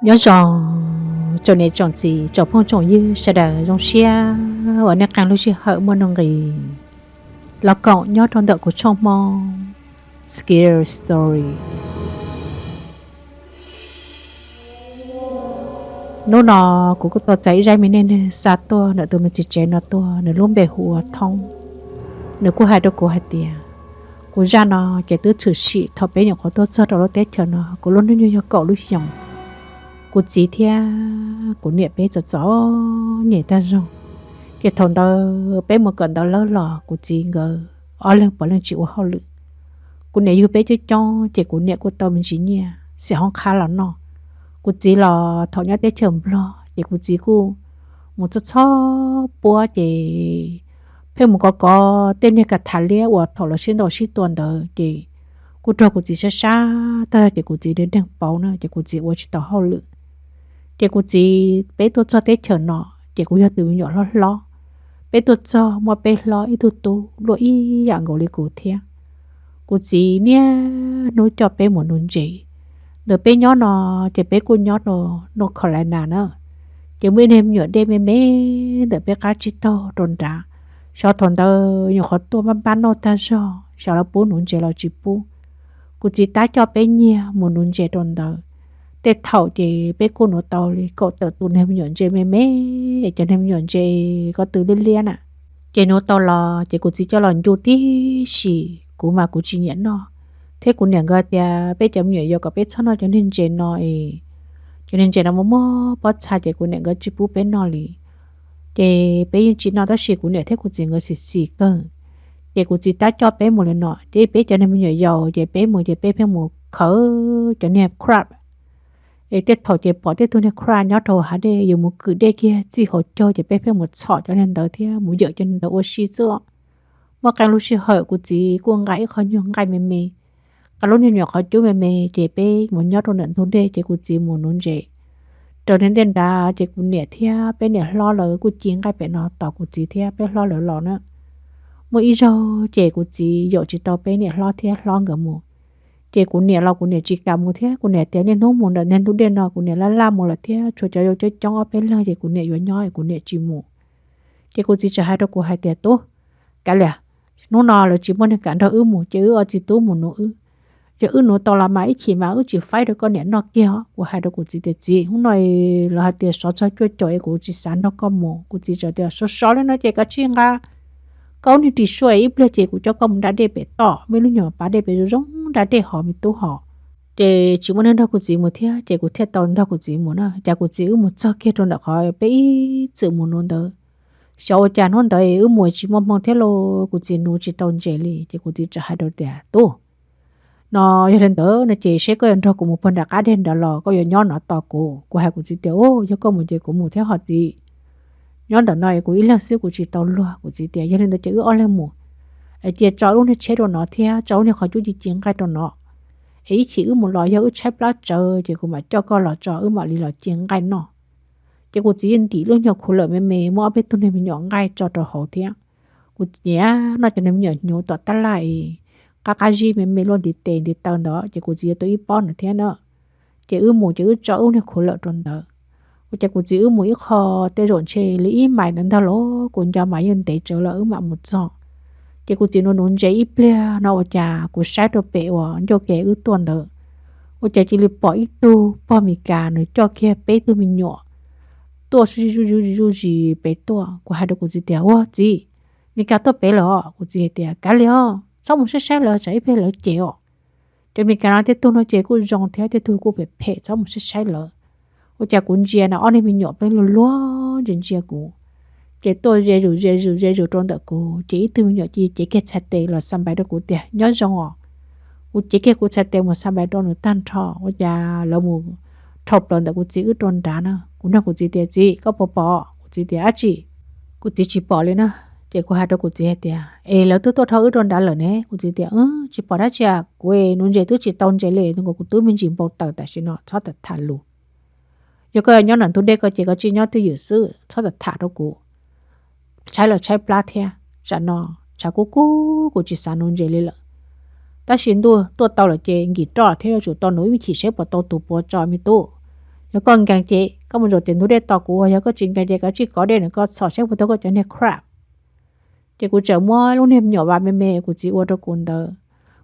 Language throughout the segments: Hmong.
Nyob zoo tsoom niam tsoom txiv tsoom phooj tsoom ywg sawv daws, zoo siab uas nej qee lub sij hawm muaj nuj nqis los koom nyob rau ntawm kuv tshooj Hmoob Scary Story. Hnub no kuv kuj tau txais ib zaj me neej neeg xa tuaj ntawm tus me txiv tsev no tuaj, nws lub npe hu ua Thoob. Nws kuj hais rau kuv hais tias, kuv zaj no ces twb tshwm sim thaum peb nyuam qhuav tuaj txog rau lub teb chaws no kuv lub hnub nyoog yog kaum lub xyoos. Kuv txiv thiab kuv niam peb txom txom nyem tag zog, ces thaum ntawd peb mus kawm ntawv lawm los kuv txiv nkawd ob leeg puav leej tsis ua hauj lwm. Kuv niam yug peb coob coob ces kuv niam kuj tau me ntsis nyiaj xiam hoob qhab los noj. Kuv txiv los thaum nyob teb chaws Nplog ces kuv txiv kuj mus txhob txhob puab ces pheej mus kov kov tej niag kas thav liab uas thaum lawv sib ntaus sib tua ntawd ces kuj raug kuv txiv sab sab tag ces kuv txiv deeg deeg pauv na ces kuv txiv ua tsis tau hauj lwm. Ces kuv txiv, peb tuaj txog teb chaws no ces kuv yog tus me nyuam hlob hlob. Peb tuaj txog muaj peb hlob, ib tug tub luaj ib yam nkaus li kuv thiab. Kuv txiv niaj hnub coj peb mus nuv ntses. Ntawm peb nyob no ces peb kuj nyob rau North Carolina na, ces muaj ib niag me nyuam dej me me ntawm peb qab tsib taug rau nrad. Xyov thaum ntawd nyuam qhuav tuaj npab npab noj tag zog, xyov lawv pub nuv ntses los tsis pub. Kuv txiv tab coj peb nyiag mus nuv ntses rau ntawd. Tej thaum ces peb kuj nuv tau li kaum tawm tus niag me nyuam ntses me me, cov niag me nyuam ntses ko tw liab liab na. Ces nuv tau los ces kuv txiv coj los ncu tib si, kuv mas kuv tsis nyiam noj. Thiab kuv niam nkawd tias peb cov me nyuam yaus kom peb txhob noj cov niag ntses no es cov niag ntses no muaj muaj pob txha ces kuv niam nkawd tsis pub peb noj li. Ces peb yeej tsis noj tab sis kuv niam thiab kuv txiv nkawd xis xis kawg. Ces kuv txiv tab coj peb mus li no ces peb cov niag me nyuam yaus ces peb mus ces peb pheej mus khawb cov niag crab. Es tej thaum ces pom tej tug niag crab nyob rau hav dej yuav mus kwm dej kiag txij hauv caug ces peb pheej mus txhom cov niag ntawd thiab mus yawm cov niag ntawd ua si xwb. Muaj qee lub sij hawm kuv txiv kuj nqa ib qho nyuag nqaij me me, nqa lub niag nyuam qhov cub me me ces peb mus nyob rau ntawm ntug dej ces kuv txiv mus nuv ntses. Raws niag dej nrad ces kuv niam thiab peb niam hlob lawv kuj ci nqaij pem no tos kuv txiv thiab peb hlob lawv los na. Muaj ib zaug ces kuv txiv yaum tsis tau peb niam hlob thiab hlob nkawd mus. Ces kuv niam los kuv niam tsis kam mus thiab kuv niam tias niaj hnub mus ntawm niag ntug dej no kuv niam laj laj mus lawm thiab tshuav cov yau coob coob ob peb leeg ces kuv niam yuav nyob kuv niam tsis mus. Ces kuv txiv txawm hais rau kuv hais tias, tub, kav liam, hnub no lawv tsis muaj neeg kam nrog wb mus ces wb ob txiv tub mus nuv wb. Yog wb nuv tau los mas ib chim mas wb tsis faib rau koj niam noj kiag os. Kuv hais rau kuv txiv tias, txiv, hnub no lawv hais tias sov txog cuaj caum es kuv tsis xav nrog koj mus. Kuv txiv txawm tias, sov sov li no ces kav tsij nqa koj lub niag ris suaj ib pliag ces kuv coj koj mus da dej pem toj, muaj ib lub nyuag pas dej pem zoo zoo da dej hov me tub hov. Ces tsis muaj neeg nrog kuv txiv mus thiab ces kuv thiaj tau nrog kuv txiv mus na. Cas kuv txiv wb mus txog kiag rau ntawm qhov peb ib txwm mus nuv ntawd, xyov ua cas hnub ntawd wb mus tsis muaj hmoo thiab los kuv txiv nuv tsis tau ntses li ces kuv txiv txawm hais rau tias, tub, no yog li ntawd no ces seb koj yuav nrog kuv mus puag nram qab dej nrad los koj yuav nyob no tos kuv. Kuv hais kuv txiv tias, u, yog koj mus ces kuv mus thiab hos txiv. Nyob ntawm no es kuv ib leeg xwb kuv tsis tau luag. Kuv txiv tias, yog li ntawd ces wb ob leeg mus, es cia tso lub niag tsheb rau no thiab tso lub niag qhov cub ci ci nqaij rau no, es ib chim wb mus los yog wb tshaib plab tsawv ces kuv mam coj koj los tso wb mam li los ci nqaij noj. Ces kuv txiv yeej ntim lub nyuag khuv lawm me me muaj ob peb tug niag me nyuam nqaij tso rau hauv thiab. Kuv nyiam noj cov niag me nyuam hnyuv tom tab laj es qab qab zib me me luaj ntiv tes ntiv taw ntawd ces kuv txiv yuav tau ib pob ntawd thiab na. Ces wb mus ces wb tso wb niag khuv lawm rau ntawd. Ua cas kuv txiv wb mus ib qho tej zaum ntshe li ib mais ntawd ntag los kuv nco mas yeej ntev tsawv lawm wb mam mus txog. Ces kuv txiv nuv nuv ntses ib pliag no ua cas kuv saib rau pem uas ncauj ke wb tuaj ntawd, ua cas cia li pom ib tug pog Mes Kas nws coj kiag peb tug me nyuam tuaj zuj zuj zis pem tuaj. Kuv hais rau kuv txiv tias, ua txiv, Mes Kas tuaj pem lawm os. Kuv txiv hais tias, kav liam os, txhob mus saib saib lawv tsam ib pliag lawv cem os. Cov Mes Kas no tej tug no ces kuj zoo thiab tej tug kuj phem phem, txhob mus saib saib lawv. Ua cas kuv ntsia na ob niag me nyuam peb luag luag ntsia ntsia kuv, ces tuaj ze zus ze zus ze zus rau ntawm kuv ces ib tug me nyuam cia li cev kiag txhais tes los xa npais rau kuv tias, nyob zoo os. Kuv cev kiag kuv txhais tes mus xa npais rau nws tag nrho ua cas lawv mus dhau plaws ntawm kuv txiv wb rau nrad na. Kuv nug kuv txiv tias, txiv, koj puas pom? Kuv txiv tias, ab tsi, kuv txiv tsis pom li na. Ces kuv hais rau kuv txiv hais tias, es lawv twb tuaj dhau wb rau nrad lawm ne? Kuv txiv tias, tsis pom dab tsi, kuv nuv ntses twb tsis tau ntses li, kuv twb me ntsis npau taws tam sim no, txhob tham tham lus. Yog koj yuav nyob ntawm ntug dej ko ces koj cia li nyob twj ywm xwb, txhob tham tham rau kuv. Tshaib los tshaib plab thiab, tsam no tshav kub kub kuv tsis xav nuv ntses li lawm. Tab sis ntuj tuaj tau lawm ces nkim roj thiab yuav tsum tau nuv ib me chim seb puas tau tus puav tso me tub. Yog koj nkees ces koj mus zaum tim ntug dej tos kuv, yog koj tsis nkees ces koj tsij kov dej no koj txhom saib puas tau koj cov niag crab. Ces kuv txawm muab lub niag me nyuam vas me me kuv txiv ua rau kuv ntawd,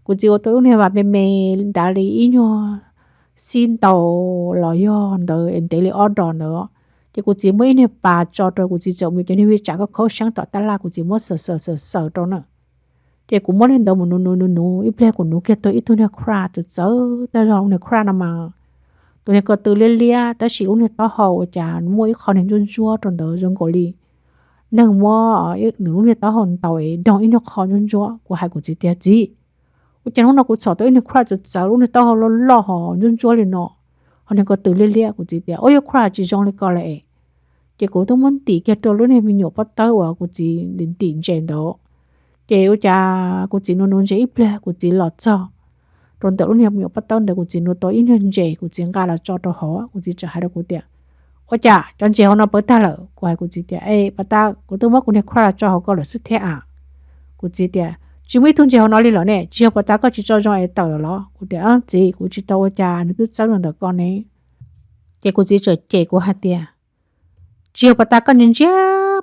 kuv txiv ua tau lub niag vas me me ntav li ib nyuag xib ntaus los yog ntawd es ntev li ob dos ntawd. Ces kuv txiv muab ib niag pas tso rau kuv txiv txawm mus cov niag vij tsam khaub khaub seeb tom tab laj kuv txiv muab xaws xaws xaws xaws rau na. Ces kuv muab niag ntawd mus nuv nuv nuv nuv ib pliag kuv nuv kiag tau ib tug niag crab txawv txawv tag zog. Lub niag crab no mas tus niag ko tw liab liab tab sis lub niag taub hau ua cas muaj ib qho niag ntsuab ntsuab rau ntawd zoo nkaus li neeg muab nws lub niag taub hau ntaus es doog ib nyuag qho ntsuab ntsuab. Kuv hais kuv txiv tias, Txiv, ua cas hnub no kuv txhom tau ib niag crab txawv txawv lub niag taub hau loj loj ho ntsuab ntsuab li no, ho niag ko tw liab liab? Kuv txiv tias, Ua, yog crab tsis zoo li ko lawm es. Ces kuv twb muab ntim kiag rau lub niag me nyuam pob tawb uas kuv txiv ntim ntses ntawd. Ces ua cas kuv txiv nuv nuv ntses ib pliag kuv txiv los txog rau ntawm lub niag me nyuam pob tawb ntawd, kuv txiv nuv tau ib nyuag ntses kuv txiv nqa los tso rau hauv. Kuv txiv txawm hais rau kuv tias, Ua cas cov ntses hauv no pawv tag lawm? Kuv hais kuv txiv tias, Es pas tas kuv twb muab kuv niag crab los tso hauv ko lawm xwb thiab a. Kuv txiv tias, Tsis muaj ib tug ntses hauv no li lawm ne, tsis yog pas tas koj tsis tso zoo es tawm lawm los? Kuv tias, Txiv, kuv tsis tau ua cas, nws twb txawb rau ntawm ko ne. Ces kuv txiv txawm cem kuv hais tias, Tsis yog pas tas koj ntsia ntsia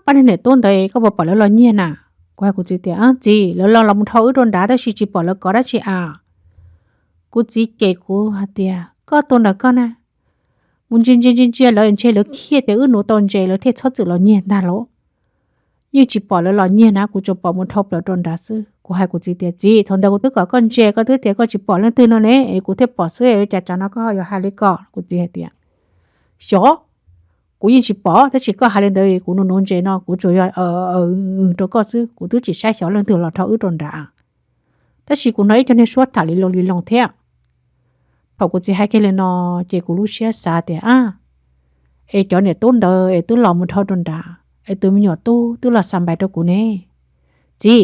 pab niag niam tub ntawd koj puas pom lawv los nyiag na? Kuv hais kuv txiv tias, Txiv, lawv los los mus dhau wb rau nrad tab sis tsis pom lawv kov dab tsi a. Kuv txiv cem kuv hais tias, Koj tus ntawm koj na, mus ntsia ntsia ntsia ntsia lawv ntshe lawv khiav tias wb nuv tau ntses lawv thiaj txhob txwm los nyiag ntag lauj. Yeej tsis pom lawv los nyiag na, kuv tsuas pom mus dhau plaws rau nrad xwb. Kuv hais kuv txiv tias, Txiv, thaum ntawd kuv twb kom koj ntsia koj twb tias koj tsis pom leej twg no ne, es kuv thiaj pom xwb, ua cas tsam no koj ho yuav hais li ko? Kuv txiv hais tias, Xyov, kuv yeej tsis pom tab sis koj hais li ntawd kuv nuv nuv ntses no kuv tsuas yog rau koj xwb, kuv twb tsis saib xyov leej twg los dhau wb rau nrad. Tab sis kuv hnov ib co niag suab tham li loo li loo thiab. Thaum kuv txiv hais kiag li no ces kuv lub siab xav tias, A, es cov niam tub ntawd es twb los mus dhau rau nrad es tus me nyuam tub twb los xa npais rau kuv ne. Txiv,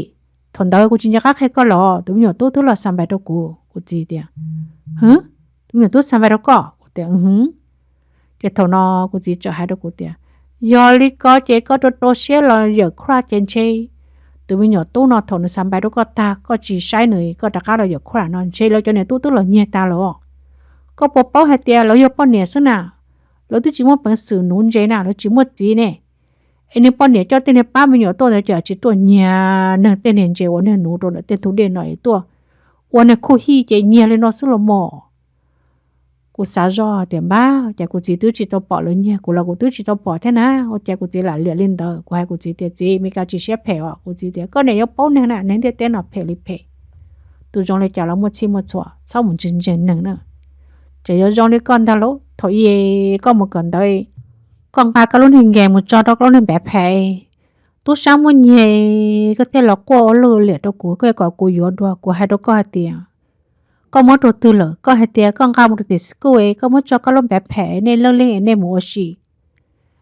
thaum ntawd kuv tsis nco qab qhia koj los tus me nyuam tub twb los xa npais rau kuv. Kuv txiv tias, Tus me nyuam tub xa npais rau koj? Kuv tias, Ces thaum no kuv txiv txawm hais rau kuv tias, Yog li ko ces koj rau rau siab los yawm khuaj ces ntshe tus me nyuam tub no thaum nws xa npais rau koj tag koj tsis saib nws koj rov qab los yawm khuaj no ntshe lawv cov niam tub twb los nyiag tag lawm. Koj puas paub hais tias lawv yog poj niam xwb na, lawv twb tsis muaj peev xwm nuv ntses na, lawv tsis muaj txiv ne. Es niag poj niam coj tej niag pab me nyuam tuaj ntawd ces tsis tuaj nyiag neeg tej niag ntses uas neeg nuv rau ntawm tej ntug dej no es tuaj ua niag khuj hij ces nyiag li no xwb los mos. Kuv xav zoj tias npab, cas kuv txiv twb tsis tau pom lawv nyiag kuv los kuv twb tsis tau pom thiab na, ua cas kuv txiv lam liam li ntawd. Kuv hais kuv txiv tias, Txiv, Meskas tsis siab phem os. Kuv txiv tias, Koj niam yuav paub neeg na, neeg ntiaj teb no phem li phem. Tus zoo li cas los muaj txhij muaj txhua, txhob mus ntseeg ntseeg neeg na. Ces yuav zoo li koj ntag lauj, thaum ub koj mus kawm ntawv, koj nqa koj lub niag nkees mus tso rau koj lub niag npev phem, tub sab muaj nyiag, koj thiaj los quaj ua luj liam rau kuv, koj yuav kom kuv yuav dua. Kuv hais rau koj hais tias, Koj muab rau twg lawm? Koj hais tias koj nqa mus rau tim school es koj muab tso koj lub npev phem, nej leej leej es nej mus ua si.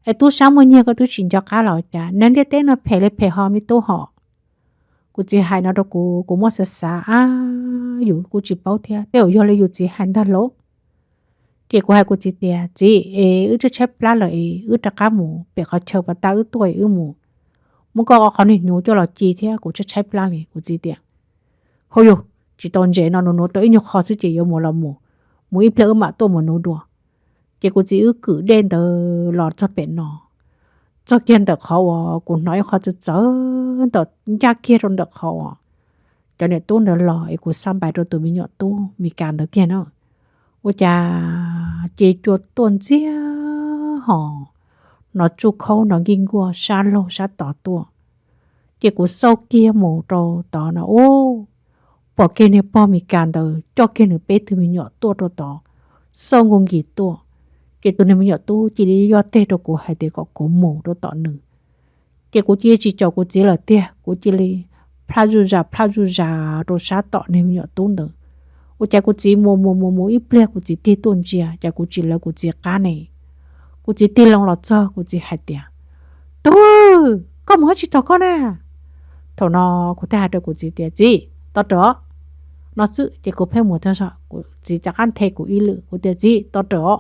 Es tub sab muaj nyiag koj twb tsis nco qab los cas, neeg ntiaj teb no phem li phem ho me tub hos. Kuv txiv hais no rau kuv, kuv muab xav xav, ab, yus kuj tsis paub thiab, tej zaum yog li yus txiv hais ntag lauj. Ces kuv hais kuv txiv tias, Txiv, es wb tshaib tshaib plab lawm es wb rov qab mus pem qhov chaw pas tas wb tuaj es wb mus muab koj qhov niag hnyuv coj los ci thiab, kuv tshaib tshaib plab li. Kuv txiv tias, Hauj yus, tsis tau ntses no, nuv nuv tau ib nyuag qho xwb ces yuav mus los mus, mus ib pliag wb mam tuaj mus nuv dua. Ces kuv txiv wb kwm dej ntawd los txog pem no, txog kiag ntawm qhov uas kuv hnov ib qho txawv txawv ntawm ncaj kiag rau ntawm qhov uas cov niam tub ntawd los es kuv xa npais rau tus me nyuam tub Meskas ntawd kiag na. Ua cas ces cua tuaj ntxiag hos, hnov tsuj khaub hnov nkij nkuaj sab laug sab tod tuaj. Ces kuv xauj kiag mus rau tod no ub, pom kiag niag pog Meskas ntawd coj kiag nws peb tug me nyuam tuaj rau tod, xauj nkuj nkis tuaj. Ces tus niag me nyuam tub cia li yoj teg rau kuv hais tias kom kuv mus rau tom nws. Ces kuv cia li tsis caum kuv txiv lawm tiag, kuv cia li plhaj zuj zas plhaj zuj zas rau sab tom niag me nyuam tub ntawd. Ua cas kuv txiv mus mus mus mus ib pliag kuv txiv tig tuaj ntsia, cas kuv tsis lawv kuv txiv qab ne. Kuv txiv tig loo los txog kuv txiv hais tias, Tub, koj mus dab tsi tag koj na? Thaum no kuv thiaj hais rau kuv txiv tias, Txiv, tos rawm. No xwb ces kuv pheej mus tag zog, kuv txiv rov qab nthe kuv ib lwm, kuv tias, Txiv, tos rawm.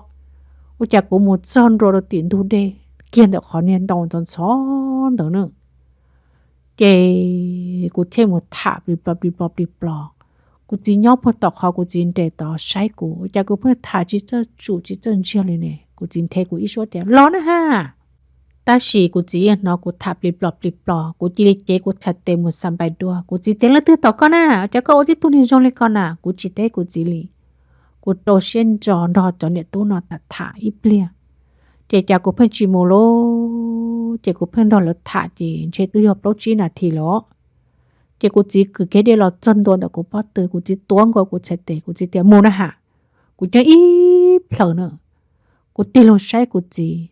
Ua cas kuv mus txog nrua rau tim ntug dej kiag ntawm qhov niag ntoo ntxhov ntxhov ntawd na. Ces kuv thiaj mus tham plis plos plis plos plis plos. Kuv txiv nyob puag tom qhov kuv txiv nres tod saib kuv, ua cas kuv pheej tham tsis txawj tsum tsis txawj ntsiag li ne. Kuv txiv nthe kuv ib suab tias los na ha. Tab sis kuv txiv yeej hnov kuv tham plig plos plig plos, kuv cia li cev kuv txhais tes mus xa npais dua. Kuv txiv tias leej twg tom koj na, cas koj ua tib tug niag zoo li ko na? Kuv tsis teb kuv txiv li. Kuv rau siab ntso nrog cov niam tub no tham tham ib pliag, ces cas kuv pheej tsis mus lauj. Ces kuv pheej nrog lawv tham ces ntshe twb yog plaub tsib nas this lawm. Ces kuv txiv kwv kiag dej los txog ntua ntawm kuv pob tw, kuv txiv tuav nkaus kuv txhais tes, kuv txiv tias mus na ha. Kuv ceeb ib plhaws na, kuv tig loo saib kuv txiv,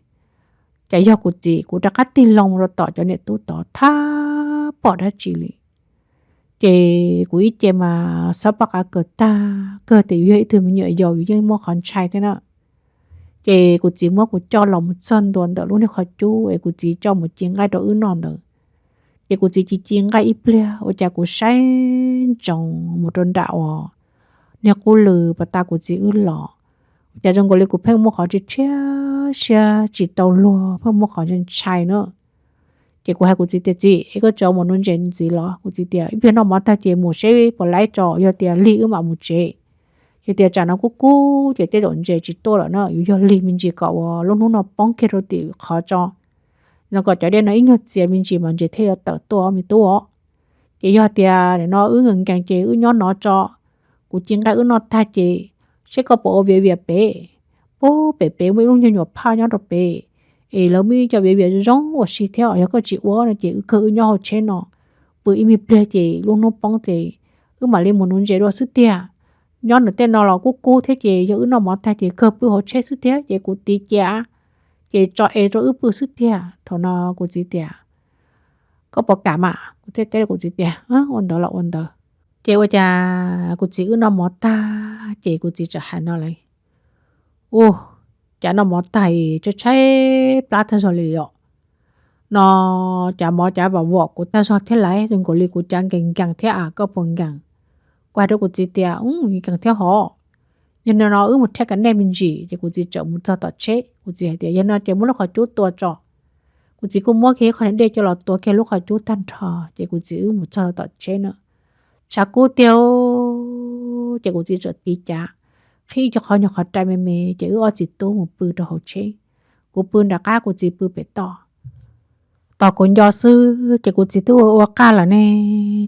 cas yog kuv txiv. Kuv rov qab tig loo mus rau tom cov niam tub tod, thab pom dab tsi li. Ces kuv ib ce mas xob poj qav kawg tag, kawg tias yus yog ib tug me nyuam yaus yus yeej muaj qhov ntshai thiab na. Ces kuv txiv muab kuv coj los mus txog ntua ntawm lub niag qhov cub es kuv txiv coj mus ci nqaij rau wb noj ntawd. Ces kuv txiv ci ci nqaij ib pliag ua cas kuv saib ntsoov mus rau nram uas niag qub lw pas tas kuv txiv wb los, ua cas zoo nkaus li kuv pheej muaj qhov tsis tshiab siab tsis tau luag, pheej muaj qhov ntshai ntshai na. Ces kuv hais kuv txiv tias txiv, es koj tseem mus nuv ntses ntxiv los? Kuv txiv tias ib pliag noj mov tag ces mus seb puas laib tso, yog tias lig wb mam mus tsev. Yog tias tsam no kub kub ces tej zaum ntses tsis tuaj lawm no, yuav yog lig me ntsis kom ua lub hnub no poob kiag rau tim qhov tso, no kom cov dej no ib nyuag txias me ntsis mas ntses thiaj yuav tawm tuaj me tub os. Ces yog tias nim no wb nkees nkees ces wb nyob no tso, kuv ci nqaij wb noj tag ces seb koj puas ua viav vias pem. Puag pem pem muaj ib lub nyuag nyuam phaj nyob rau pem, es lawv muaj ib co viav vias zoo zoo ua si thiab os. Yog koj tsis ua no ces wb kawg wb nyob hauv tsheb no, pw ib me pliag ces lub hnub poob ces wb mam li mus nuv ntses dua xwb tiag. Nyob nws tej no los kub kub thiab ces yog wb noj mov tag ces kawg pw hauv tsheb xwb tiag ces kuv tiv cia ces tso es rau wb pw xwb tiag. Thaum no kuv txiv tias koj puas kam mas? Kuv thiaj teb kuv txiv tias ua ntawd los ua ntawd. Ces ua cas kuv txiv wb noj mov tag ces kuv txiv txawm hais no lawm, ua cas noj mov tag tshaib tshaib plab tag zog li os, no cas mov cas vam vom kuv tag zog thiab lauj, zoo nkaus li kuv cas nkees nkees thiab as, koj puas nkees? Kuv hais rau kuv txiv tias nkees thiab hov, yog no no wb mus rhiab kav nej me ntsis. Ces kuv txiv txawm mus txog tom tsheb, kuv txiv hais tias yog no ces muab lub qhov cub tua tso. Kuv txiv kuj muab kiag ib qho niag dej coj los tua kiag lub qhov cub tag nrho ces kuv txiv wb mus txog tom tsheb na, tshav kub tiag. Ces kuv txiv txawm tiv cav qhib ib co qhov nyuag qhov rai me me ces wb ob txiv tub mus pw rau hauv tsheb, kuv pw nram qab kuv txiv pw pem toj. Tos kuv nco xwb ces kuv txiv twb ua ua qaj lawm ne.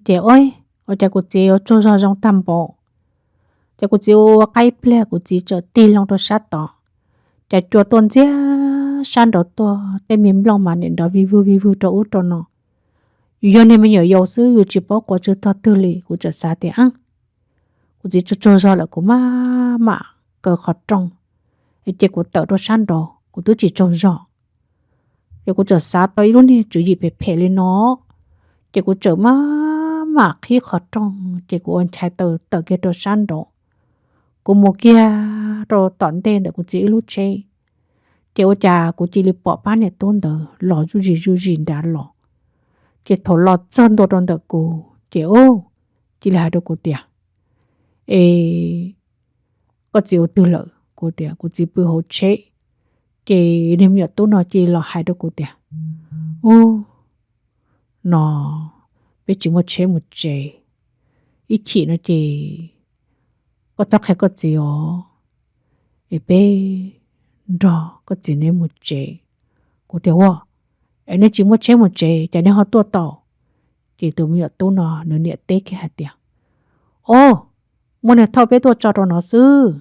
Ces ua cas kuv txiv yuav tsaug zog zoo tag npaum. Ces kuv txiv ua ua qaj ib pliag kuv txiv txawm tig loo rau sab tod, cas cua tuaj ntxiag sab nraud tuaj, tej me nplooj mas nim nrov vij vwg vij vwg rau ub rau no. Yus yog niag me nyuam yaus xwb yus tsis paub quav tsw tog twg li, kuv txawm xav tias kuv txiv tsaug tsaug zog lawm kuv maj mam kaw qhov rooj ces kuv tawm rau sab nraud kuv twb tsis tsaug zog. Ces kuv txawm xav tau ib lub niag tswv yim phem phem li no, ces kuv txawm maj mam qhib qhov rooj ces kuv ua nchais taw tawm kiag rau sab nraud, kuv mus kiag rau tom ntej ntawm kuv txiv wb lub tsheb. Ces ua cas kuv cia li pom pab niam tub ntawd los zuj zis zuj zis nrad los. Ces thaum los txog ntua rau ntawm kuv ces cia li hais rau kuv tias, es koj txiv ua twg lawm? Kuv tias kuv txiv pw hauv tsheb. Ces niag me nyuam tub no cia li los hais rau kuv tias, ub, no peb tsis muaj tsheb mus tsev, ib chim no ces koj txhob qhia koj txiv os, es peb nrog koj txiv neb mus tsev. Kuv tias, ua, es neb tsis muaj tsheb mus tsev cas neb ho tuaj tau? Ces tus me nyuam tub no nws niam teb kiag hais tias, o, muaj niag thauj peb tuaj tso rau no xwb.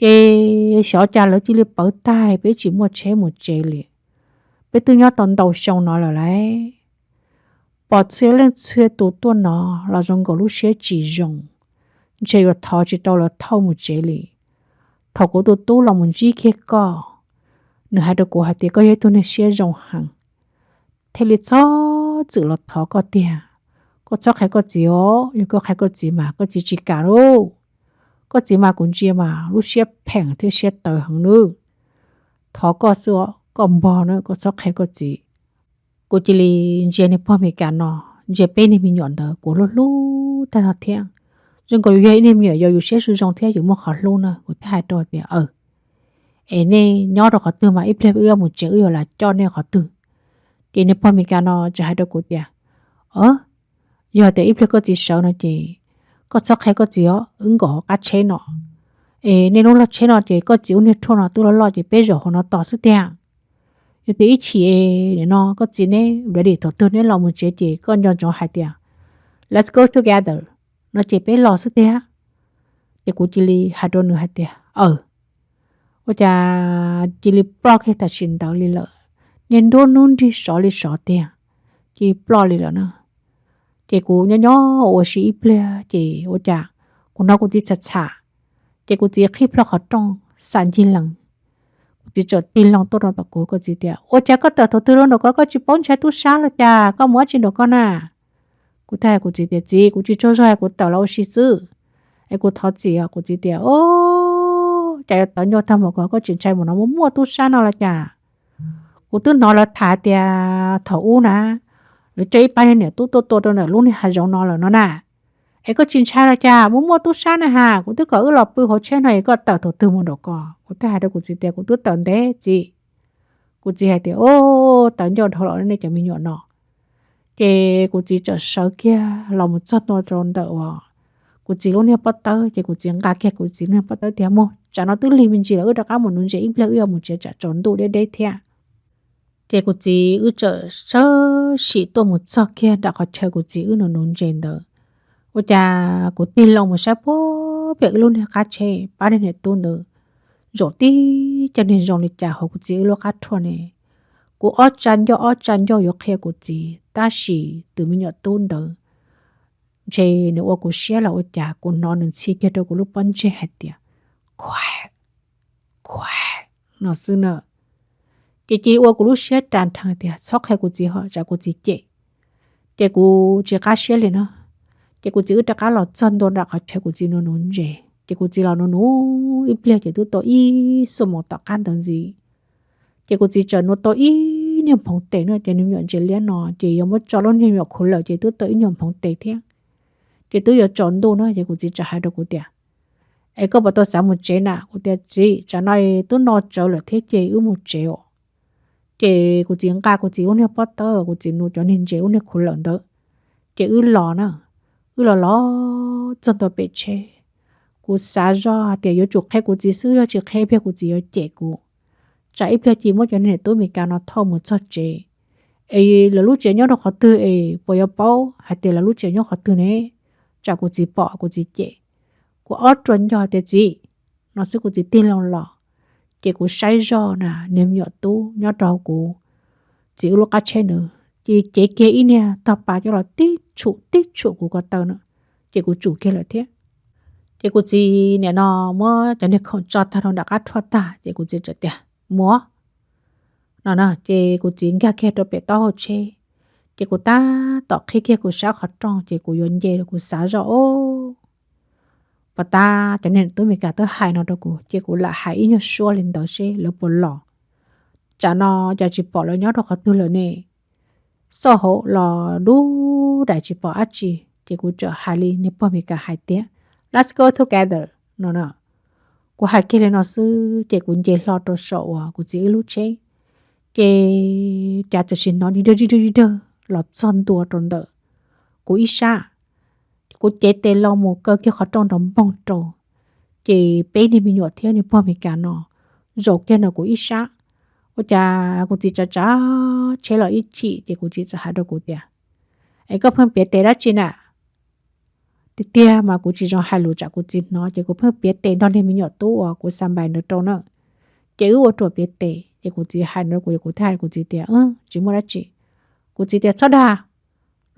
Ces xyov cas lawv cia li pawv tag peb tsis muaj tsheb mus tsev li. Peb twb nyob tau ntau xyoo no lawm lauj. Pom txhia leej txhia tus tuaj no los zoo nkaus lub siab tsis zoo, ntshe yuav thov tsis tau lawv thauj mus tsev li. Thaum kuv tus tub los mus ntsib kiag koj, nws hais rau kuv hais tias koj yog ib tug neeg siab zoo heev, thiaj li txhob txwm los thov koj tiag. Koj txhob qhia koj txiv os, yog koj qhia koj txiv mas koj txiv tsis kam lauj. Koj txiv mas kuv ntsia mas lub siab pheem thiab siab tawv heev nawb. Thov koj xwb os, koj npog na, koj txhob qhia koj txiv. Kuv cia li ntsia niag pog Mes Kas no, ntsia peb niag me nyuam ntawd kuv hlub hlub tag zog thiab. Zoo nkaus yus yog ib niag me nyuam yaus yus siab zoo zoo thiab yus muaj qhov hlub na, kuv thiaj hais rau tias, aw, es nej nyob rau qhov twg mas ib pliag wb yuav mus tsev wb yuav los coj nej qhov twg? Ces niag pog Mes Kas no txawm hais rau kuv tias, yog tias ib pliag koj txiv sawv no ces koj txhob qhia koj txiv os, wb nkaum hauv qab tsheb no. Es nej lub log tsheb no ces koj txiv ub niag rhuaj no twb loj loj ces peb zaum hauv no tos xwb tiag. Yog tias ib chim nim no koj txiv neb ready thaum twg neb los mus tsev ces koj nco ntsoov hais tias let's go together no ces peb los xwb tiag. Ces kuv cia li hais rau nws hais tias aw, ua cas cia li ploj kiag tam sim ntawd li lawm. Niag nruab hnub nrig sov li sov tiag, cia li ploj li lawm na. Ces kuv nyob nyob ua si ib pliag ces ua cas kuv hnov kuv txiv txham txham, ces kuv txiv qhib plho qhov rooj xam ncig lees. Kuv txiv txawm tig loo tuaj rau tom kuv, kuv txiv tias ua cas koj tawm thaum twg los nraum ko koj tsis paub ntshai tub sab los cas, koj mus dab tsi nraum ko na? Kuv thiaj hais kuv txiv tias txiv, kuv tsis tsaug zog, kuv tawm los ua si xwb, es kuv thov txim os. Kuv txiv tias o, cas yuav tawv ncauj tag mus ko koj tsis ntshai mus no muaj muaj tub sab no los cas? Kuv twb hnov lawv tham tias thaum ub na, lawv coj ib pab niag niam tub tuaj tua rau ntawm lub niag hav zoov no lawm no na. Es koj tsis ntshai los cas, muaj muaj tub sab na has, kuv twb kom wb los pw hauv tsheb no es koj tawm thaum twg mus nraum ko? Kuv thiaj hais rau kuv txiv tias kuv twb tawm ntev txiv. Kuv txiv hais tias o, tawv ncauj dhau los nej cov me nyuam no. Ces kuv txiv txawm sawv kiag los mus txog ntua rau ntawm uas kuv txiv lub niag pob tawb, ces kuv txiv nqa kiag kuv txiv lub niag pob tawb tias mus, tsam no twb lig me ntsis lawm, wb rov qab mus nuv ntses ib pliag wb yuav mus tsev tsam tsaus ntuj deb deb thiab. Ces kuv txiv wb txawm sawv sim tuaj mus txog kiag nram qhov chaw kuv txiv wb nuv nuv ntses ntawd. Ua cas kuv tig loo mus saib puag pem wb lub niag qab tsheb, pab niag niam tub ntawd zaum tib co niag zoo li cas hauv kuv txiv wb lub qab rhuaj ne. Kuv ob tsa ncauj ob tsa ncauj yuav qhia kuv txiv, tab sis tus me nyuam tub ntawd ntshe nws ua kuv siab los ua cas kuv hnov nws ntxhi kiag rau kuv lub pob ntseg hais tias khuav, khuav no xwb na. Ces cia li ua kuv lub siab ras nrhees tias txhob qhia kuv txiv ho tsam kuv txiv cem. Ces kuv tsis qab siab li no. Ces kuv txiv wb rov qab los txog ntua nram qhov chaw kuv txiv nuv nuv ntses, ces kuv txiv los nuv nuv ib pliag ces twb tau ib xuab moos tom qab ntawd ntxiv. Ces kuv txiv txawm nuv tau ib nyuag nphoov tes na, ces niag me nyuam ntses liab no ces yuav muab tso lub niag me nyuam khuv lawm ces twb tau ib nyuag nphoov tes thiab. Ces twb yuav tsaus ntuj na, ces kuv txiv txawm hais rau kuv tias es koj puas tau xav mus tsev na? Kuv tias txiv, tsam no twb no tsawv lawm thiab ces wb mus tsev os. Ces kuv txiv nqa kuv txiv lub niag pob tawb, kuv txiv nuv cov niag ntses lub niag khuv lawm ntawd, ces wb los na, wb los los txog ntua pem tsheb. Kuv xav zoj hais tias yuav tsum qhia kuv txiv xwb, yog tsis qhia ib pliag kuv txiv yuav cem kuv. Tsam ib pliag ces muab cov niag niam tub Meskas no thauj mus txog tsev, es lawv lub tsev nyob rau qhov twg es puas yuav paub hais tias lawv lub tsev nyob qhov twg ne? Tsam kuv txiv pom kuv txiv cem. Kuv ob rua ncauj tias txiv, no xwb kuv txiv tig loo los, ces kuv saib zoj na niag me nyuam tub nyob rau kuv txiv wb lub qab tsheb ntawd, ces cev kiag ib niag tog pas coj los tib tshum tib tshum kuv ko taw na, ces kuv tsum kiag lawm thiab. Ces kuv txiv nim no muab cov niag khoom tso tag rau nram qab rhuaj tag ces kuv txiv txawm tias mus no na, ces kuv txiv nkag kiag rau pem taub hau tsheb, ces kuv tab tom qhib kiag kuv sab qhov rooj ces kuv yuav nce, kuv xav zoj o, pos tab cov niag tub Meskas twb hais no rau kuv ces kuv lam hais ib nyuag suab li ntawd seb lawv puas los. Tsam no cas tsis pom lawv nyob rau qhov twg lawm ne? Xauj hauv los dub daim tsis pom dab tsi, ces kuv txawm hais li niag pog Meskas hais tias let's go together no na. Kuv hais kiag li no xwb ces kuv nce hlo rau saum uas kuv txiv wb lub tsheb, ces cas txawm sim hnov dig dawg dig dawg dig dawg los txog ntua rau ntawm kuv ib sab. Kuv cev tes los mus kaw kiag qhov rooj nrov npoog rau, ces peb niag me nyuam thiab niag pog Meskas no zaum kiag ntawm kuv ib sab. Ua cas kuv txiv tsav tsav tsheb los ib chim ces kuv txiv txawm hais rau kuv tias es koj pheej piav tes dab tsi na? Tiag tiag mas kuv tsis zoo hais lus tsam kuv txiv hnov, ces kuv pheej piav tes nrog niag me nyuam tub uas kuv xa npais ntawd rau na. Ces wb ua ruam piav tes ces kuv txiv hais no rau kuv, kuv thiaj hais kuv txiv tias tsis muaj dab tsi. Kuv txiv tias txhob dag,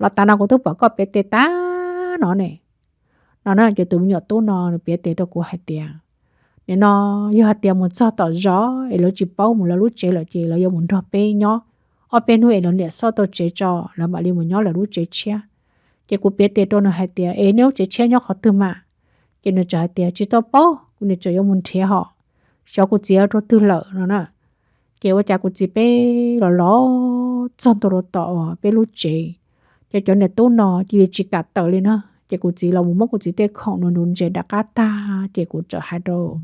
los tas no kuv twb pom koj piav tes tag no ne. No na ces tus me nyuam tub no nws piav tes rau kuv hais tias nim no yog hais tias mus txog tom zos es lawv tsis paub mus lawv lub tsev lawm ces lawv yuav mus nrog peb nyob ob peb hnub es lawv niam xauj tau tsev tso lawv mam li mus nyob lawv lub tsev tshiab. Ces kuv piav tes rau nws hais tias es nej lub tsev tshiab nyob qhov twg mas? Ces nws txawm hais tias tsis tau paub, kuv niam tseem yuav mus nrhiav hos, xyov kuv txiv rau twg lawm no na. Ces ua cas kuv txiv peb los los txog ntua rau tom uas peb lub tsev, ces cov niam tub no cia li tsis kam tawm li na. Ces kuv txiv los mus muab kuv txiv tej khoom nws nuv ntses rov qab tag ces kuv txawm hais rau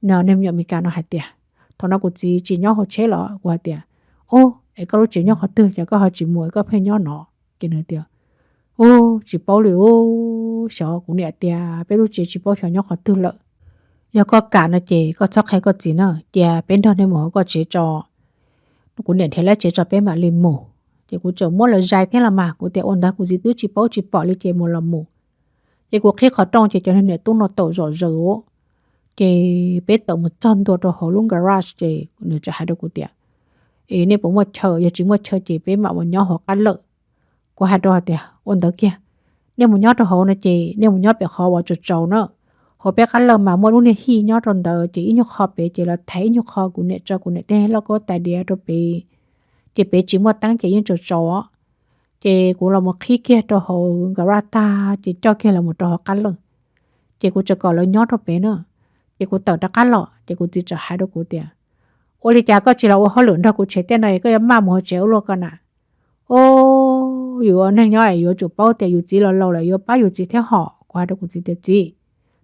niag me nyuam Meskas no hais tias thaum no kuv txiv tsis nyob hauv tsheb los? Kuv hais tias ub, es koj lub tsev nyob qhov twg ces koj ho tsis mus es koj pheej nyob no? Ces nws tias ub, tsis paub li ub, xyov kuv niam tias peb lub tsev tsis paub xyov nyob qhov twg lawm. Yog koj kam no ces koj txhob qhia koj txiv na, cia peb nrog nej mus hauv koj tsev tso. Kuv niam nrhiav lawv tsev tso peb mam li mus. Ces kuv tseem muab lawv zais thiab los mas kuv tias ua ntawd kuv txiv twb tsis paub tsis pom li ces mus los mus. Ces kuv qhib qhov rooj ces cov niag niam tub no tawm zom zaws. Ces peb tawm mus txog ntua rau hauv lub garage ces nws txawm hais rau kuv tias, Es nej puas muaj chaw? Yog tsis muaj chaw ces peb mam mus nyob hauv qab lawj. Kuv hais rau hais tias ua ntawd kiag, nej mus nyob rau hauv no ces nej mus nyob pem qhov uas tsaus tsaus na. Hauv peb qab lawj mas muaj lub niag hij nyob rau ntawd ces ib nyuag qho pem ces lawv thaiv ib nyuag qho, kuv niam tso kuv niam tej loj kab tais diav rau pem. Ces pem tsis muaj teeb ces yeej tsaus tsaus. Ces kuv los mus qhib kiag rau hauv garage tag ces coj kiag lawv mus rau hauv qab lawj. Ces kuv tseem kom lawv nyob rau pem na. Ces kuv tawm rov qab los ces kuv txiv txawm hais rau kuv tias, Ua li cas koj tsis los ua hauj lwm nrog kuv tshev tej no es koj yuav maj mus hauv tsev ua luaj ko na? Os, yus ua neeg nyob es yuav tsum paub tias yus txiv los laus lawm yuav pab yus txiv thiab hom. Kuv hais rau kuv txiv tias, Txiv,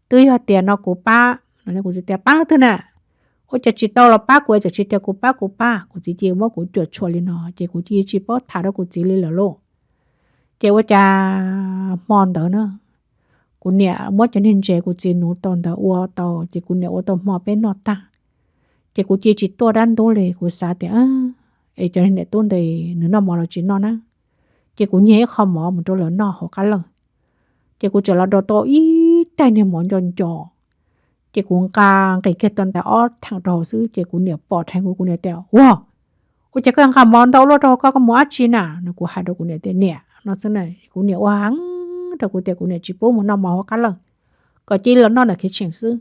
twb yog tias no kuv pab. Kuv txiv tias, Pab leej twg na? Ua cas tsis tau los pab kuv, ua cas tsis tias kuv pab kuv pab? Kuv txiv cia muab kuv cuam tshuam li no ces kuv cia tsis paub tham rau kuv txiv li lawm lauj. Ces ua cas hmo ntawd na, kuv niam muab cov niag ntses kuv txiv nuv tau ntawd ua tau ces kuv niam ua tau hmo peb noj tag. Ces kuv cia tsis tuaj dab ntub li, kuv xav tias es cov niam tub ntawd nws noj mov los tsis noj na. Ces kuv nyiag ib qho mov mus rau lawv noj hauv qab lawj. Ces kuv txawm los rau tau ib tais niag mov nco nco. Ces kuv nqa nqis kiag tau ntawm ob theem rau hauv xwb ces kuv niam pom dheev kuv, kuv niam tias, Ua, ua cas koj nqa mov ntau luaj rau hauv ko, koj mus dab tsi na? No kuv hais rau kuv niam tias, Niam, no xwb na. Kuv niam ua heev rau kuv tias kuv niam tsis pub mus noj mov hauv qab lawj, kom cia li los noj ntawm kitchen xwb.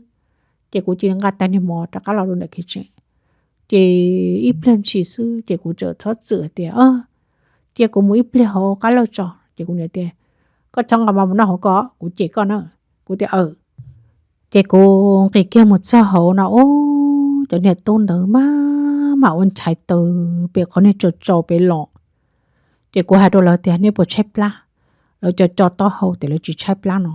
Ces kuv cia li nqa tais niag mov rov qab los rau ntawm kitchen. Ces ib pliag ntshis xwb ces kuv txawm txhob txwm tias, Cia kuv mus ib pliag hauv qab lawj tso. Ces kuv niam tias, Koj txhob nqa mov mus noj hauv ko, kuv cem koj na. Kuv tias, Aws. Ces kuv nqis kiag mus txog hauv no, ub, cov niag tub ntawd maj mam ua nchais taws pem qhov niag tsaus tsaus pem los. Ces kuv hais rau lawv tias, Nej puas tshaib plab? Lawv co co taub hau tias lawv tsis tshaib plab no.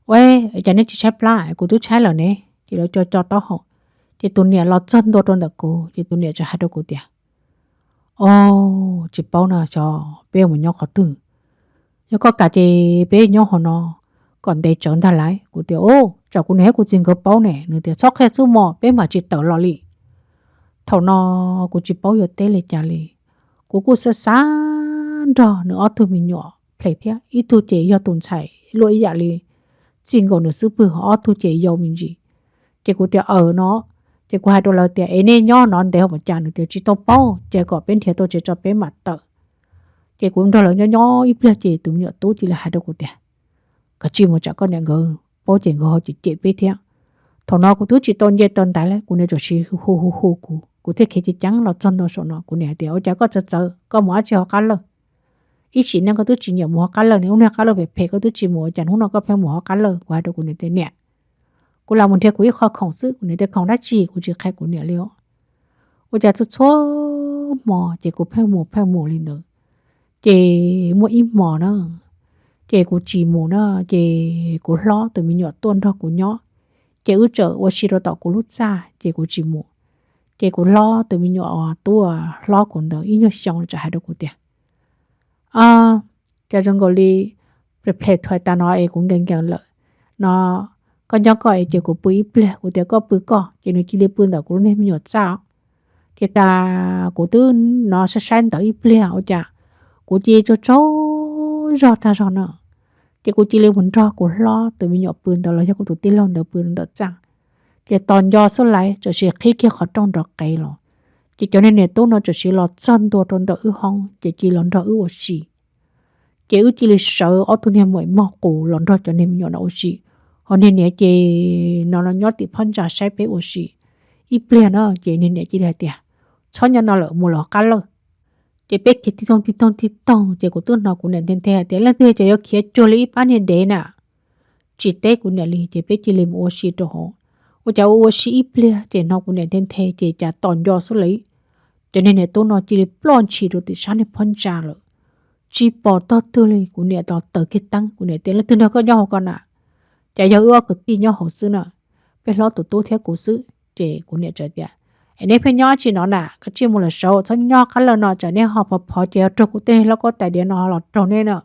Ua cas nej tsis tshaib plab? Kuv twb tshaib lawm ne. Ces lawv co co taub hau. Ces tus niam los txog ntua rau ntawm kuv ces tus niam txawm hais rau kuv tias, Os, tsis paub no, xyov peb mus nyob qhov twg. Yog koj kam ces peb nyob hauv no kom ntev tsawv ntag lauj. Kuv tias, Ub, tsam kuv niam thiab kuv txiv nkawd paub ne. Nws tias, Txhob qhia xwb mog, peb mam tsis tawm los li. Thaum no kuv tsis paub yuav teb li cas li. Kuv kuj xav xav nrog nws ob tug me nyuam phem thiab, ib tug ces yog tus ntxhais luaj ib yam li txij nkaus nws xub pwg, ob tug ces yau me ntsis. Ces kuv tias, Aws no. Ces kuv hais rau lawv tias, Es nej nyob no ntev ua cas? Nws tias, Tsis tau paub, cia kom peb nrhiav tau tsev tso peb mam tawm. Ces kuv nrog lawv nyob nyob ib pliag ces tus me nyuam tub cia li hais rau kuv tias, Kav tsij mus, tsam koj niam nkawd paub ces nkawd ho cem cem peb thiab. Thaum no kuv twb tsis tau nce taw ntaiv li, kuv niam txawm hu hu hu kuv, kuv thiaj khiav ceev ceev los txog ntua saum no. Kuv niam hais tias, Ua cas koj txawv txawv, koj mus dab tsi hauv qab lawj? Ib sim neej koj twb tsis nyiam mus hauv qab lawj ne, lub niag qab lawj phem phem koj twb tsis mus, ua cas hnub no koj pheej mus hauv qab lawj? Kuv hais rau kuv niam tias, Niam, kuv lam mus nrhiav kuv ib qho khoom xwb. Kuv niam tias, Khoom dab tsi? Kuv tsis qhia kuv niam li os. Ua cas txhua txhua hmo ces kuv pheej mus pheej mus li ntawd. Ces muaj ib hmo na, ces kuv tsis mus na, ces kuv hlob tus me nyuam tuaj nrog kuv nyob, ces wb txawm ua si rau tom kuv lub txaj ces kuv tsis mus. Ces kuv hlob tus me nyuam uas tuaj hlob kuv ntawd ib nyuag xyoo txawm hais rau kuv tias, Cas zoo nkaus li ples ples thuav tas no es kuv nkees nkees lawm no, koj nyob koj es cia kuv pw ib pliag. Kuv tias, Koj pw koj. Ces nws cia li pw ntawm kuv lub niag me nyuam txaj. Ces tas kuv twb no saib saib ntawd ib pliag ua cas kuv cia li tsaug tsaug zog tag zog no. Ces kuv cia li mus nrog kuv hlob tus me nyuam pw ntawd los yog kuv tus tij laug ntawd pw ntawm txaj. Ces tos nco xwb laiv txawm sis qhib kiag qhov rooj nrov qev los. Ces cov niag niam tub no txawm sis los txog ntua rau ntawm wb hoob ces cia li los nrog wb ua si. Ces wb cia li sawv ob tug niag muam mog qus los nrog cov niag me nyuam no ua si. Ho niag niam ces no nyob tim phab ntsa saib peb ua si. Ib pliag no ces niag niam cia li hais tias, Txhob nyob no lawm, mus lawm hauv qab lawj. Ces peb khiav tig toog tig toog tig toog ces kuv twb hnov kuv niam nthe nthe hais tias, Leej twg cov yuav khiav cuag li ib pab niag dev na? Tsis teb kuv niam li ces peb cia li mus ua si rau hauv. Ua cas ua ua si ib pliag ces hnov kuv niam nthe nthe ces cas tos nco xwb li, cov niag niam tub no cia li ploj ntshis rau tim sab niag phab ntsa lawm. Tsis pom tog twg li. Kuv niam tos taws kiag teeb, kuv niam tias, Leej twg nrog koj nyob hauv ko na? Cas yog wb ob kwv tij nyob hauv xwb na, peb hlob tus tub thiab kuv xwb. Ces kuv niam txawm tias, Es neb pheej nyob dab tsi no na? Kav tsij mus lawm saud, txhob nyob qab lawj no tsam neb ho phov phov ces ho raug kuv tej hlob kaub tais diav no los raug neb na.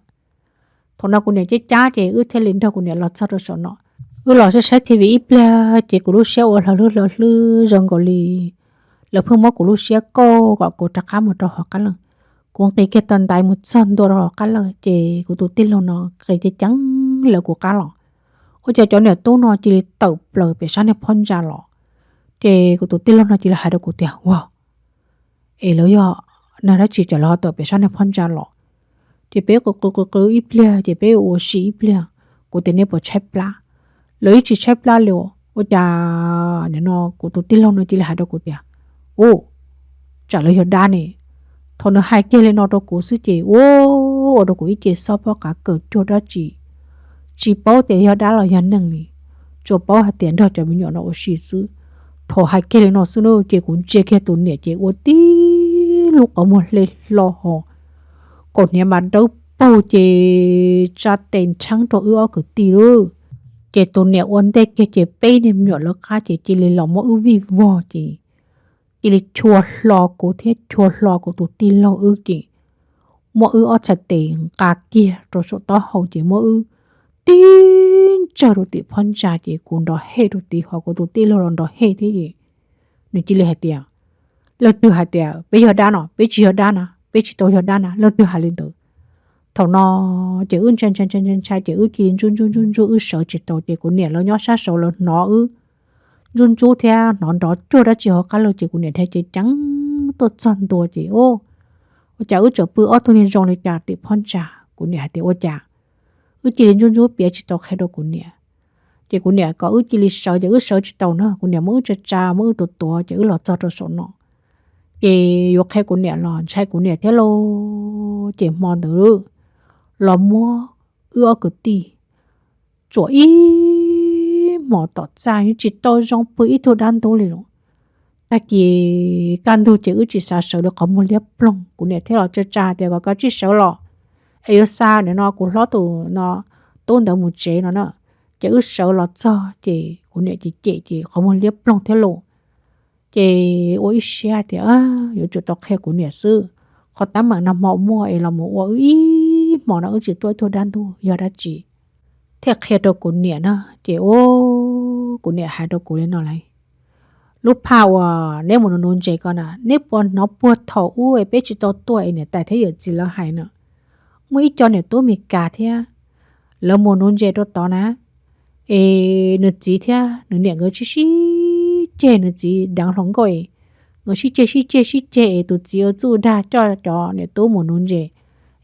Thaum no kuv niam cab cab ces wb thiaj li nrog kuv niam los txog rau saum no. Wb los saib saib T V ib pliag ces kuv lub siab ua hlo hlwb hlo hlwb zoo nkaus li lawv pheej muab kuv lub siab kauj kom kuv rov qab mus rau hauv qab lawm. Kuv nqis kiag tau ntaiv mus txog ntua rau hauv qab lawm ces kuv tus tij laug no nqis ceev ceev lawv kuv qab los. Ua cas cov niam tub no cia li tawm plaws pem sab niag phab ntsa los. Ces kuv tus tij laug no cia li hais rau kuv tias, Ua, es lawv yog nag dab tsi cas lawv ho tawm pem sab niag phab ntsa los? Ces peb qw qw qw qw ib pliag ces peb ua si ib pliag. Kuv tias, Nej puas tshaib plab? Lawv yeej tsis tshaib plab li. Ua cas nim no kuv tus tij laug no cia li hais rau kuv tias, Ua, tsam lawv yog dab ne. Thaum nws hais kiag li no rau kuv xwb ces ua ua rau kuv ib ce xob pob qav kawm cuag dab tsi, tsis paub tias yog dab los yog neeg li, tsuas paub hais tias nrog cov me nyuam no ua si xwb. Thaum hais kiag li no xwb na ces kuv ntsia kiag tus niam ces ua tib lub qhov muag hle hlo ho, kaum hniav mas dawb paug ces tsa tes nrheeb rau wb ob kwv tij lawm. Ces tus niam ua ntej kiag ces peb niag me nyuam lawv qab ces cia li los muab wb vij vog ces cia li chua hlo kuv thiab chua hlo kuv tus tij laug wb ces muab wb ob txhais tes nqa kiag rau saum taub hau ces muab wb tib ntsawg rau tim phab ntsa ces kuv nrov hej rau tid ho kuv tus tij laug los nrov hej thiab ces nws cia li hais tias, Leej twg hais tias peb yog dab no? Peb tsis yog dab na, peb tsis tau yog dab na, leej twg hais li ntawd? Thaum no ces wb ntshai ntshai ntshai ntshai ntshai ces wb cia li ntsuj ntsuj ntsuj ntsuj wb sawv tsis tau ces kuv niam lawv nyob sab saud lawv hnov wb ntsuj ntsuj thiab hnov nrov cuag dab tsi hauv qab lawm ces kuv niam dhia ceev ceev tuaj txog ntua ces, Ua cas wb tseem pw ob tug niag zoo li cas tim phab ntsa? Kuv niam hais tias, Ua cas? Wb cia li ntsuj ntsuj piav tsis tau qhia rau kuv niam. Ces kuv niam kom wb cia li sawv ces wb sawv tsis tau na, kuv niam muab wb tsa tsa muab wb tuav tuav ces wb los txog rau saum no. Ces yuav qhia kuv niam los ntshai kuv niam thiab lauj, ces hmo ntawd los muab wb ob kwv tij tsuam ib hmos tom txaj yeej tsis tau zoo pw ib tug dab ntub li los. Tag kis kaj ntug ces wb tsis xav sawv li qhov muag liab ploog, kuv niam thiaj los tsa tsa tias kom kav tsij sawv los es yuav xa nim no kuv hlob tus no tub ntawd mus tsev no na. Ces wb sawv los txog ces kuv niam cem cem ces qhov muag liab ploog thiab lauj. Ces ua ib siab tias yuav tsum tau qhia kuv niam xwb, qhov teeb meem no hmo muaj es los mus ua wb ib hmos no wb tsis tuaj ib tug dab ntub yog dab tsi. Thiaj qhia rau kuv niam na, ces ua kuv niam hais rau kuv li no lauj, Lub phaj uas neb mus nuv nuv ntses ko na, neb puas hnov puag thaum ub es peb tsis tau tuaj es niam tais thiab yawm txiv lawv hais na, muaj ib co niam tub Mes Kas thiab, lawv mus nuv ntses rau tod na, es nws txiv thiab nws niam nkawd sib sib ceg, nws txiv deev hluas nkauj es nkawd sib ceg sib ceg sib ceg es tus txiv ua txuj dag coj cov niam tub mus nuv ntses,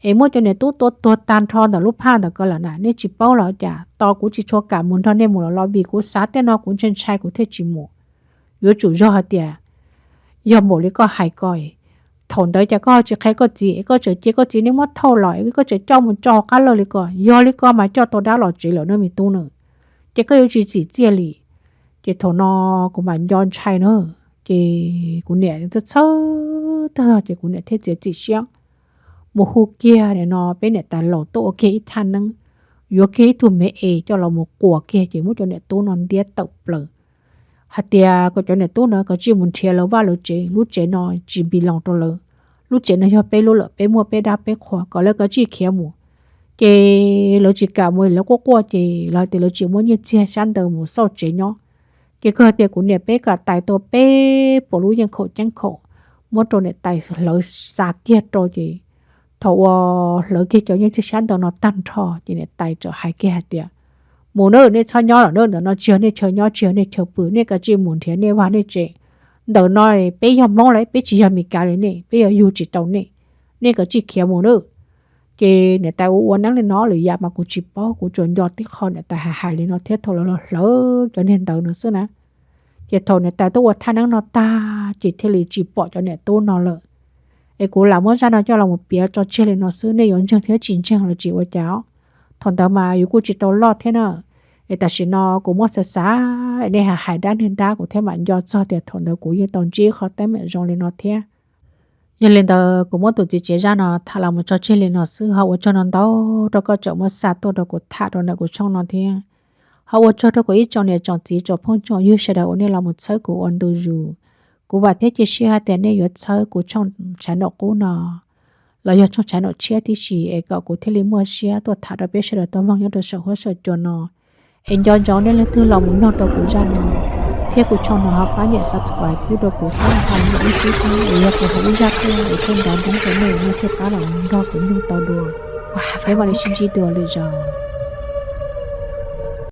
es muab cov niam tub tua tuag tag nrho ntawm lub phaj ntawm ko lawm na, nej tsis paub los cas? Tos kuv tsis tshua kam mus nrog nej mus lawm los vim kuv xav tej no kuv ntshai ntshai kuv thiaj tsis mus. Yuav tsum yog hais tias yog npaum li koj hais ko, thaum ntawd cas koj tsis qhia koj txiv es koj tseem cia koj txiv nej muab thauj los es koj tseem coj mus tso qab lawg li ko, yog li ko mas coj tau dab los tsev lawm na me tub na, ces koj yuav tsis txim txiaj li. Ces thaum no kuv mam nco ntshai na, ces kuv niam txhawj tag ces kuv niam thiaj txiav txim siab mus hu kiag nim no peb niam tais laus tuaj ua kiag ib thaj neeb, yuav kiag ib tug me es coj los mus quas kiag ces muab cov niam tub no ntiab tawm plaws, hais tias kom cov niam tub no kav tsij mus nrhiav lawv vaj lawv tsev, lub tsev no tsis npis loos rau lawv. Lub tsev no yog peb lub lawm, peb muaj peb dab peb qhua, kom lawv kav tsij khiav mus. Ces lawv tsis kam mus, lawv quaj quaj ces lawv hais tias lawv tsis muaj nyiaj txiag xyab ntawv mus xauj tsev nyob. Ces kawg tias kuv niam peb kam tais tau peb puas lub yeej khaum ceeb khaum, muab rau niam tais hlawv xa kiag rau ces thaum uas hlawv kiag cov nyiaj txiag xyab ntawv no tag nrho ces niam tais txawm hais kiag hais tias, Mus nawb, nej txhob nyob lawm nawb, ntawm no tsis yog nej chaw nyob, tsis yog nej chaw pw, nej kav tsij mus nrhiav nej vaj nej tsev. Ntawm no peb yog Hmoob lawm, peb tsis yog Mes Kas li nej, peb yuav yug tsis tau nej, nej kav tsij khiav mus nawb. Ces niam tais ua ua neeb li no lwm yam mas kuv tsis paub, kuv tsuas nco tib qho niam tais hais hais li no thiab thaum lawv los hlawv cov niag ntawv no xwb na. Ces thaum niam tais tuaj ua thaj neeb no tag ces thiaj li tsis pom cov niam tub no lawm. Es kuv lam muab zaj no coj los mus piav tso tseg li no xwb, nej yuav ntseeg thiab tsis ntseeg los tsis ua cas os. Thaum ntawd mas yus kuj tsis tau loj thiab na. Es tam sim no kuv muab xav xav es nej hais hais dab neeg dab kuv thiaj mam nco txog tias thaum ntawd kuv yeej tau ntsib qhov teeb meem zoo li no thiab. Yog li ntawd kuv muab tus txiv tsev zaj no tham los mus tso tseg li no xwb, ho ua tsaug ntau ntau rau koj tseem muab xa tuaj rau kuv tham rau ntawm kuv tshooj no thiab. Ho ua tsaug rau kuv ib tsoom niam tsoom txiv tsoom phooj tsoom ywg sawv daws uas nej los mus txhawb kuv ua ntu zus. Kuv vam thiab cia siab hais tias nej yuav txhawb kuv tshooj tshaj nom qub no los yog tshooj tshaj nom tshiab tib si es kom kuv thiaj li muaj siab tuaj tham rau peb sawv daws tau mloog nyob rau saum huab saum cua no. Es nco ntsoov nej leej twg los mus mloog rau kuv zaj no, thiab kuv channel no ho pab nias subscribe pub rau kuv thiab, hais ib tus es yog kuv hais ib zaj tuaj es thiaj nrov ntoo rau nej, nej thiaj pab los mus nrog kuv mloog tau dua. Peb mam li sib ntsib dua lwm zaus.